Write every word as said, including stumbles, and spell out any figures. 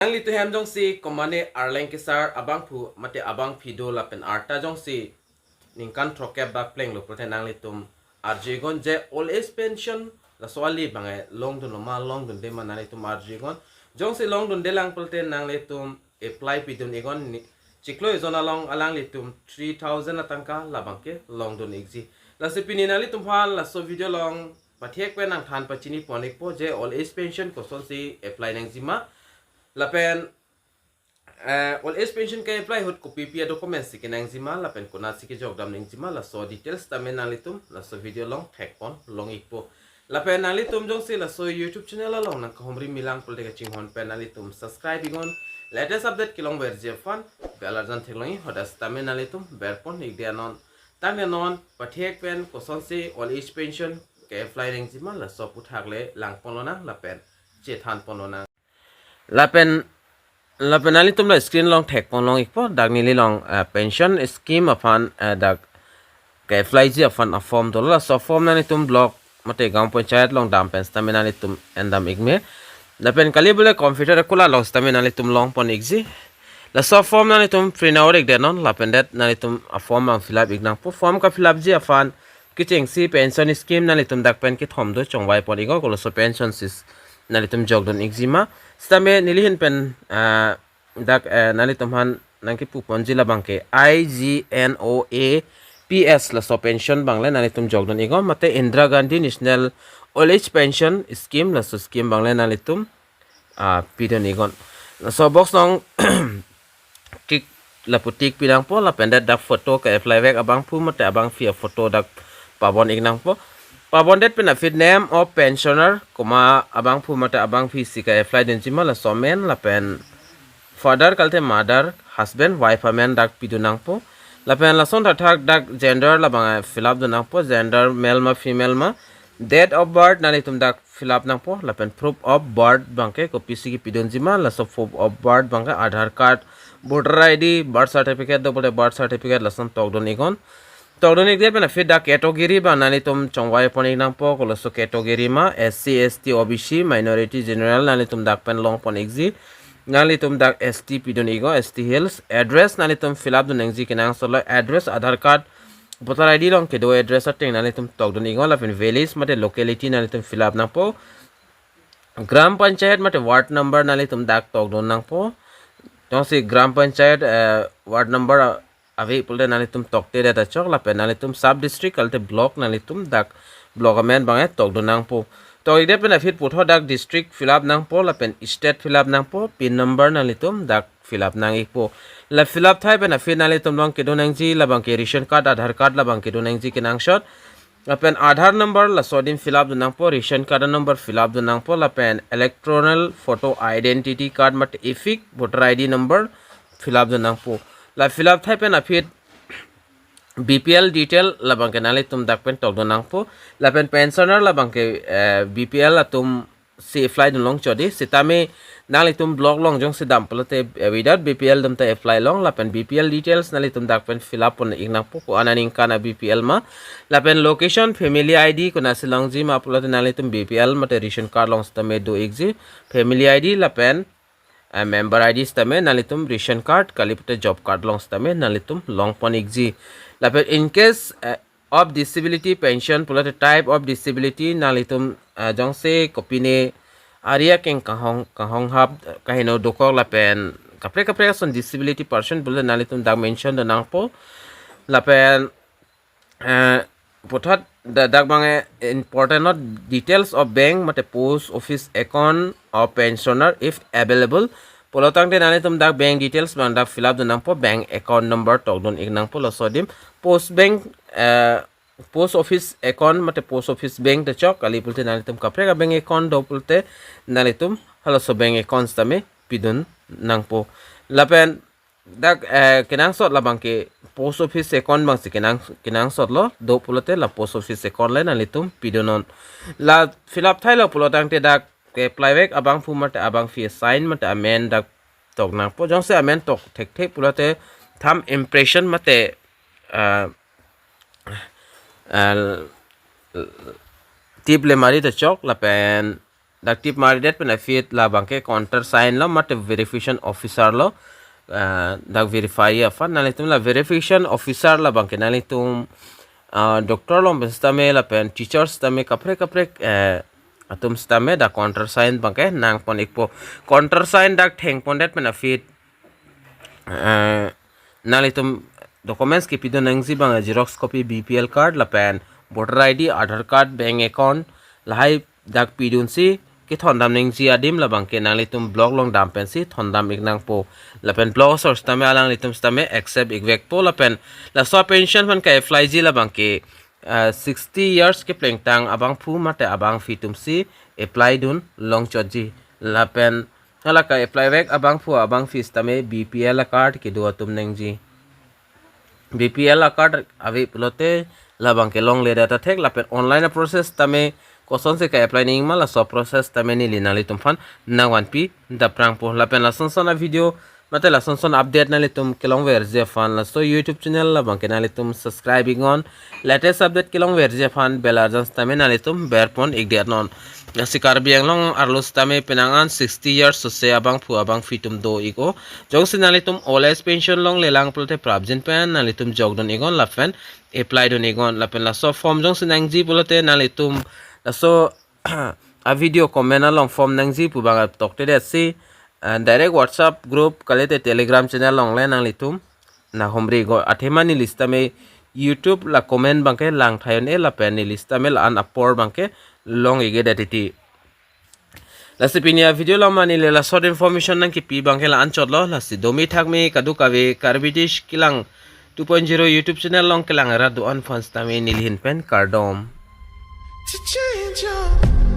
Nanglitum hem jongsi komane arleng kesar abangphu mate abangpi do lapen arta jongsi ningkan throkkep bak plenglo pulote nanglitum arju iknon je old age pension laso ali abang longdunlo ma longdunde ma nanglitum arju iknon. Jongsi longdunde lang pulote nanglitum apply pidun iknon ni, chiklo ejon along alanglitum three thousand atangka labangke longdun ikji. Lasi pini nanglitum aphan laso video along pathek pen nangthan pachini pon ikpo je old age pension kosonsi apply nangjima. Lapen eh, old age pension ke-apply ahut kopipi a-documents si kenangjima lapen konatsi kejokdam nangjima laso details tame nanglitum laso video along thek pon long ikpo. Lapen nanglitum jongsi laso YouTube channel along nangkahumri milang pulote kachinghon pen nanglitum subscribe iknon. Latest update kelongverji aphan bell arjan theklongji, hadak sitame nanglitum ber pon ikde anon. Tangte non pathek pen kosonsi old age pension ke-apply nangjima laso aphuthak le lang ponlonang lapen chethan ponlonang. Lapen lapen nanglitum la screen along thek pon long ikpo, dak neli along eh, pension scheme aphan eh, dak ke-apply ji aphan a-form dolo. Laso form nanglitum block mate gaon panchayat along dam pen sitame nanglitum endam ikme. Lapen kali bole computer akulat along sitame nanglitum long pon ikji. Laso form nanglitum print out ikde non lapen det nanglitum a-form abang fill up ik nangpo. Form ka-fill up ji aphan kechengsi pension scheme nanglitum dak pen kethom do, chongvai pon iknon, koloso pension si nanglitum jokdun ikjima. Sitame neli ahin pen ah, dak eh, nanglitum aphan nangkipu ponji labangke I G N O A P S laso pension abang le nanglitum jokdun iknon mate Indira Gandhi National Old Age Pension Scheme laso scheme abang le nanglitum ah, pidun iknon. Laso box along tick lapu tick pi nangpo lapen det dak photo ke-apply vek abangphu mate abangpi a-photo dak pabon ik nangpo. Pabon det pen aphi name of pensioner, komat abangphu mate abangpi si ke-apply dunjima laso amen lapen father kalite mother, husband, wife amen dak pidun nangpo. Lapen lason thakthak dak gender labang fill up dun nangpo, gender male ma female ma, date of birth nanglitum dak fill up nangpo lapen proof of birth abangke kopisi kepidunjima, laso proof of birth abangke Aadhaar card, voter I D, birth certificate do pulote birth certificate lason tokdun iknon. Tokdun ikdet pen aphi dak category abang nanglitum chongvai pon ik nangpo, koloso category ma, S C, S T, O B C, minority, general nanglitum dak pen long pon ikji. Nanglitum dak S T pidun iknon, S T Hills. Address nanglitum fill up dun nangji kenangsotlo, address Aadhaar card, voter I D along kedo address ateng nanglitum tokdun iknon lapen village mate locality nanglitum fill up nangpo. Gram Panchayat mate ward number nanglitum dak tokdun nangpo. Jongsi Gram Panchayat eh, ward number ah, ave pulote nanglitum tokte det achok lapen nanglitum sub district kalite block nanglitum dak block amen abang tokdun nangpo. Tok ikdet pen aphi puthot dak district fill up nangpo lapen state fill up nangpo, pin number nanglitum dak fill up nang ikpo. La fill up thai pen aphi nanglitum along kedo nangji labangke ration card, Aadhaar card labang kedo nangji kenangsot. Lapen Aadhaar number laso adim fill up dun nangpo, ration card number fill up dun nangpo, lapen electoral photo identity card mate EPIC, voter I D number fill up dun nangpo. La fill up thai pen aphi B P L detail labangke nanglitum dak pen tokdun nangpo. Lapen pensioner labangke eh, B P L atum si apply dun long chodi, sitame nanglitum block along jongsi dam pulote eh, without B P L atum ta apply long lapen B P L details nanglitum dak pen fill up pon ik nangpo, ko-an aningkan a-B P L ma. Lapen location, family I D konatsi longjima pulote nanglitum B P L mate ration card along sitame do ikji, family I D lapen eh, member I D sitame nanglitum ration card kali pulote job card along sitame nanglitum long pon ikji. Lapen in case eh, of disability pension pulote type of disability nanglitum eh, jongsi kopine ari akeng kanghong kanghong hap, kaheno dokok lapen kaprek kaprek ason disability person pulote nanglitum dak mention dun nangpo. Lapen eh, puthot da- dak abang eh, important not details of bank mate post office account of pensioner if available. Pulotangte nanglitum dak bank details abang dak fill up dun nangpo, bank account number tokdun ik nangpo laso adim. Post bank eh, post office account mate post office bank ta chok, kali pulote nanglitum kaprek a-bank account do pulote nanglitum halaso bank account sitame pidun nangpo. Lapen dak eh, kenangsot labangke post office account abangsi kenang kenangsotlo, do pulote la post office account le nanglitum pidunnon. La fill up thailo pulotangte dak ke-apply vek abangphu mate abangpi, sign mate amen dak tok nangpo. Jongsi amen tok thekthe pulote thumb impression mate eh, eh, tip le mari ta chok lapen dak tip mari det pen aphi labangke countersign lo mate verification officer lo, ah, dak verify aphan. Nanglitum la verification officer labangke nanglitum, ah, doctor along pen sitame lapen teachers sitame kaprek kaprek, eh, atum sitame dak countersign abangke nangpon ikpo. Countersign dak thengpon det pen aphi, eh, nanglitum documents kepidun nangji abang xerox copy B P L card lapen voter I D, Aadhaar card, bank account lahai dak pidunsi kethondam nangji adim labangke nanglitum block along dam pensi thondam ik nangpo. Lapen block asor sitame alanglitum sitame accept ikvekpo. Lapen laso pension aphan ka-applyji labangke, ah, sixty years keplengtang abangphu mate abangphi atumsi apply dun longchotji. Lapen hala ka-apply vek abangphu abangphi sitame B P L acard kedo atum nangji. B P L acard ave pulote labangke longledet athek lapen online process tame kosonsi ka-apply nangji ma laso process tame neli nanglitum aphan nangvanpi daprangpo. Lapen lasonson avideo mate lasonson update nanglitum kelongverji aphan laso YouTube channel labangke nanglitum subscribe iknon. Latest update kelongverji aphan bell arjan sitame nanglitum berpon ikdetnon. Lasi Karbi Anglong arlo sitame penang an sixty years sose abangphu abangphi atum do ik-o. Jongsi nanglitum old age pension longlelang pulote prapjin pen nanglitum jokdun iknon lapen apply dun iknon. Lapen laso form jongsi nangji pulote nanglitum laso avideo comment along form nangji pu abang toktedetsi, ah, direct WhatsApp group kalite Telegram channel along le nanglitum nahumri iknon. Athema neli sitame YouTube la comment abangke langthayon e lapen neli sitame la-an apor abangke long ikdedet titi. Lasi pini avideo along ma neli la short information nangkepi abangke la-anchotlo. Lasi domi thakmi kadokave Karbi Dish Kelang two point zero YouTube channel along kelang rat do-an aphan sitame neli ahin pen kardom. To change your